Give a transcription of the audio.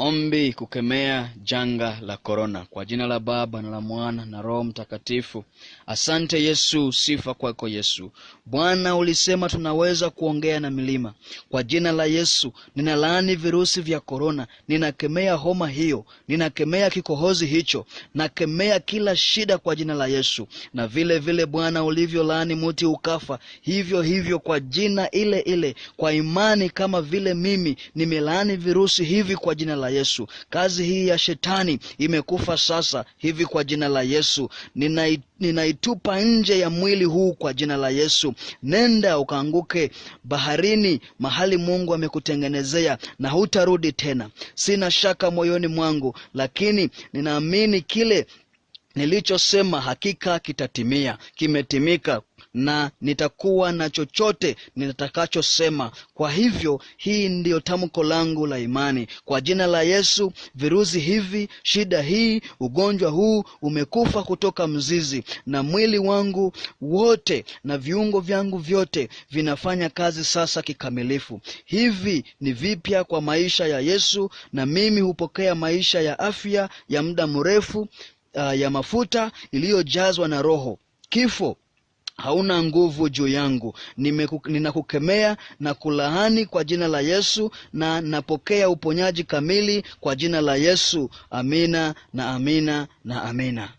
Ombi kukemea janga la korona. Kwa jina la Baba na la Mwana na Roho Mtakatifu. Asante Yesu, sifa kwako Yesu. Bwana, ulisema tunaweza kuongea na milima. Kwa jina la Yesu ninalaani virusi vya korona, ninakemea homa hiyo, ninakemea kikohozi hicho, nakemea kila shida kwa jina la Yesu. Na vile vile Bwana, ulivyolaani muti ukafa, hivyo hivyo kwa jina ile ile, kwa imani kama vile mimi nimelaani virusi hivi kwa jina la Yesu. Kazi hii ya shetani imekufa sasa hivi kwa jina la Yesu. Ninaitupa nje ya mwili huu kwa jina la Yesu. Nenda ukaanguke baharini, mahali Mungu amekutengenezea, na hutarudi tena. Sina shaka moyoni mwangu, lakini ninaamini kile nilichosema hakika kitatimia, kimetimika, na nitakuwa na chochote nitakachosema. Kwa hivyo hii ndiyo tamko langu la imani kwa jina la Yesu. Virusi hivi, shida hii, ugonjwa huu umekufa kutoka mzizi, na mwili wangu wote na viungo vyangu vyote vinafanya kazi sasa kikamilifu. Hivi ni vipya kwa maisha ya Yesu, na mimi hupokea maisha ya afya ya muda mrefu, ya mafuta iliyojazwa na Roho. Kifo hauna nguvu juu yangu. Ninakukemea na kulaani kwa jina la Yesu, na napokea uponyaji kamili kwa jina la Yesu. Amina na amina na amina.